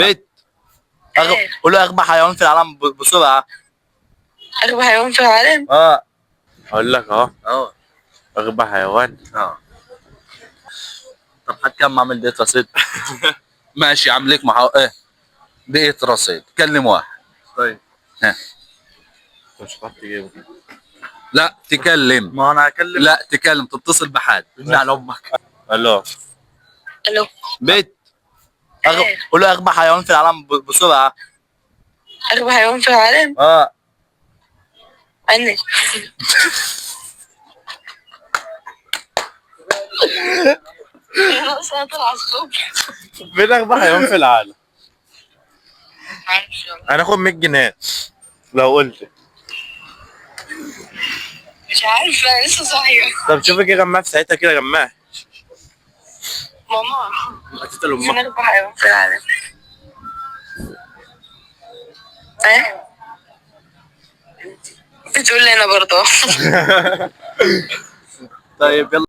بيت. إيه؟ قول له اغبى حيوان في العالم بسرعة. أغبى حيوان في العالم. اه. اقول لك اهو. اه. اغبى حيوان. اه. طب حد كم عامل دقيقة رصيد؟ ماشي، عامل لك ايه دقيقة رصيد. كلم واحد. طيب. ها. مش هتعرف تجيبه. لا تكلم. ما انا هكلم. لا تكلم، تتصل بحد. على امك. الو. الو. بيت. إيه؟ قول له اغبى حيوان في العالم بسرعة. أغبى حيوان في العالم. اه. أنا. أنا أصلا طالعة الصبح. فين اغبى حيوان في العالم؟ معرفش والله. انا اخد 100 جنيه لو قلت. مش عارفة، أنا لسه صاحية. طب شوفي كده غماها في ساعتها كده غماها. ماما. هتسأل مين امها. أغبى حيوان في العالم؟ إيه؟ بتقول لي أنا برضه. طيب يلا.